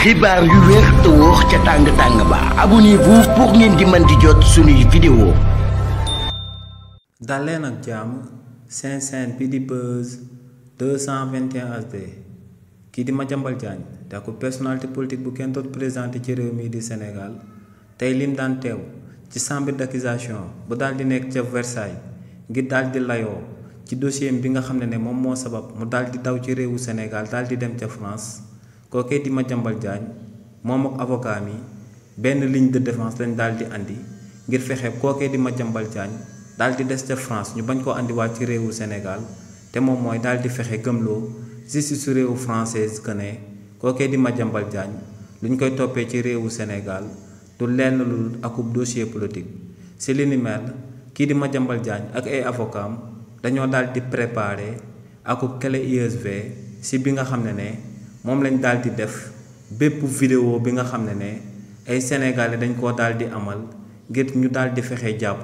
xibaar yu wér te wóor ca tàng ba abonnez-vous pour ngeen di mën di jot suñuy vidéo. daleen ak jàmm seen bi di Buzz 221 HD kii di Madiambal Diagne da ko personnalité politique bu kenn doot présenté ci réew mi di Sénégal tey lim daan teew ci chambre d'accusation bu daal di nekk ca Versailles ngir daal di layoo ci dossier bi nga xam ne moom moo sabab mu daal di daw ci réewu Sénégal daal di dem ca France kookee di Madiambal Diagne moom ak avocat mi benn ligne de défense lañ daal di andi ngir fexe kookee di Madiambal Diagne daal di des ca France ñu bañ koo andiwaat ci réewu Sénégal te moom mooy daal di fexe gëmloo justice su réewu française que ne kookee di Madiambal Diagne lu ñu koy toppee ci réewu Sénégal du lenn lu akub dossier politique. si li ni mel kii di Madiambal Diagne ak ay avocat dañoo daal di préparer akub clé USB si bi nga xam ne moom lañ daal di def bépp vidéo bi nga xam ne ay sénégalais dañ koo daal di amal ngir ñu daal di fexe jàpp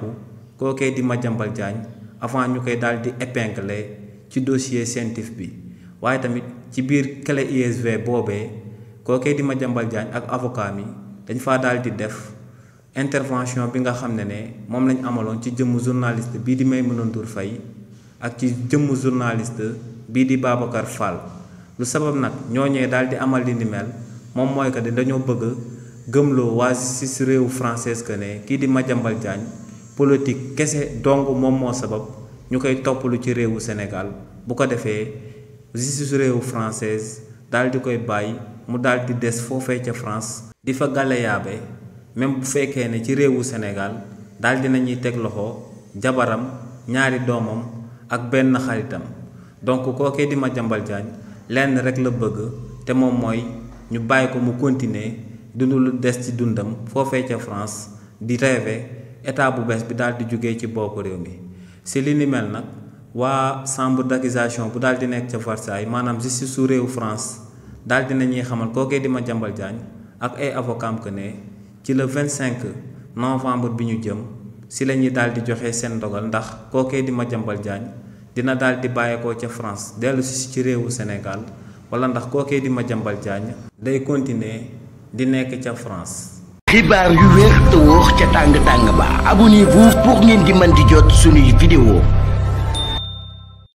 kookee di Madiambal Diagne avant ñu koy daal di épingler ci dossier scientifique bi waaye tamit ci biir clé USB boobee kookee di Madiambal Diagne ak avocat mi dañ faa daal di def intervention bi nga xam ne moom lañ amaloon ci jëmm journaliste bii di Maïmouna Ndour Faye ak ci jëmm journaliste bii di Babacar Fall. lu sabab nag ñooñee daal di amal li ni mel moom mooy que dañoo bëgg gëmloo waa justice réewu française que ne kii di Madiambal Diagne politique kese dong moom moo sabab ñu koy toppalu ci réewu Sénégal bu ko defee justice réewu française daal di koy bàyyi mu daal di des foofee ca France di fa galeyaabe même bu fekkee ne ci réewu Sénégal daal di nañuy teg loxo jabaram ñaari doomam ak benn xaritam donc kookee di Madiambal Diagne lenn rek la bëgg te moom mooy ñu bàyyi ko mu continuer dund lu des ci dundam foofee ca France di rêver état bu bees bi daal di jógee ci bopp réew mi. si li ni mel nag waa chambre d'accusation bu daal di nekk ca Versailles maanaam justice su réewu France daal di nañuy xamal kookee di Madiambal Diagne ak ay avocat que ne ci le 25 novembre bi ñu jëm si la ñuy daal di joxe seen ndogal ndax kookee di Madiambal Diagne dina daal di bàyyeekoo ca France dellu si ci réewu Sénégal wala ndax kookee di Madiambal Diagne day continuer di nekk ca France. xibaar yu wér te wóor ca tàng ba abonnez-vous pour ngeen di mën di jot suñuy vidéo.